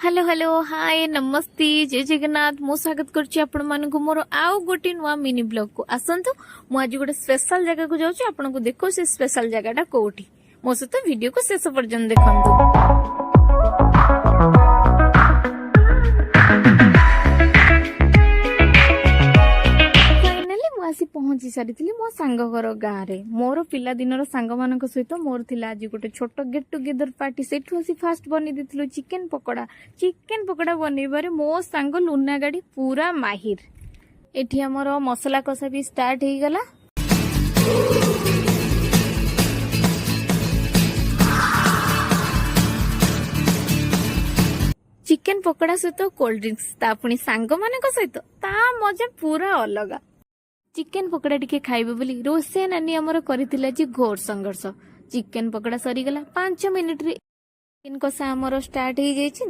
Hello hello, ହାଏ, ନମସ୍ତେ, ଜୟ ଜଗନ୍ନାଥ। ମୁଁ ସ୍ୱାଗତ କରୁଛି ଆପଣମାନଙ୍କୁ ମୋର ଆଉ ଗୋଟେ ନୂଆ ମିନି ବ୍ଲଗକୁ। ଆସନ୍ତୁ, ମୁଁ ଆଜି ଗୋଟେ ସ୍ପେଶାଲ ଜାଗାକୁ ଯାଉଛି। ଆପଣଙ୍କୁ ଦେଖୁ ସେ ସ୍ପେଶାଲ ଜାଗାଟା କୋଉଠି। ମୋ ସହିତ ଭିଡିଓକୁ ଶେଷ ପର୍ଯ୍ୟନ୍ତ ଦେଖନ୍ତୁ। ଫାଇନାଲି ମୁଁ ଆସି ପହଞ୍ଚି ସାରିଥିଲି ମୋ ସାଙ୍ଗ ଘର ଗାଁରେ। ମୋର ପିଲାଦିନର ସାଙ୍ଗମାନଙ୍କ ସହିତ ମୋର ଥିଲା ଆଜି ଗୋଟେ ଛୋଟ ଗେଟ୍ ଟୁଗେଦର ପାର୍ଟି। ସେଠୁ ଆସି ଫାଷ୍ଟ ବନେଇ ଦେଇଥିଲୁ ଚିକେନ ପକୋଡା। ଚିକେନ ପକୋଡା ବନେଇବାରେ ମୋ ସାଙ୍ଗ ଲୁନା ଗାଡି ପୁରା ମାହିର। ଏଠି ଆମର ମସଲା କଷା ବି ଷ୍ଟାର୍ଟ ହେଇଗଲା। ଚିକେନ ପକୋଡା ସହିତ କୋଲ୍ଡ ଡ୍ରିଙ୍କସ, ତା ପୁଣି ସାଙ୍ଗମାନଙ୍କ ସହିତ, ତା ମଜା ପୁରା ଅଲଗା। ଚିକେନ ପକୋଡା ଟିକେ ଖାଇବେ ବୋଲି ରୋଷେଇ ନାନୀ ଆମର କରିଥିଲା ଯେ ଘୋର ସଂଘର୍ଷ। ଚିକେନ ପକୋଡା ସରିଗଲା 5 ମିନିଟରେ। ଚିକେନ କଷା ଆମର ଷ୍ଟାର୍ଟ ହେଇଯାଇଛି।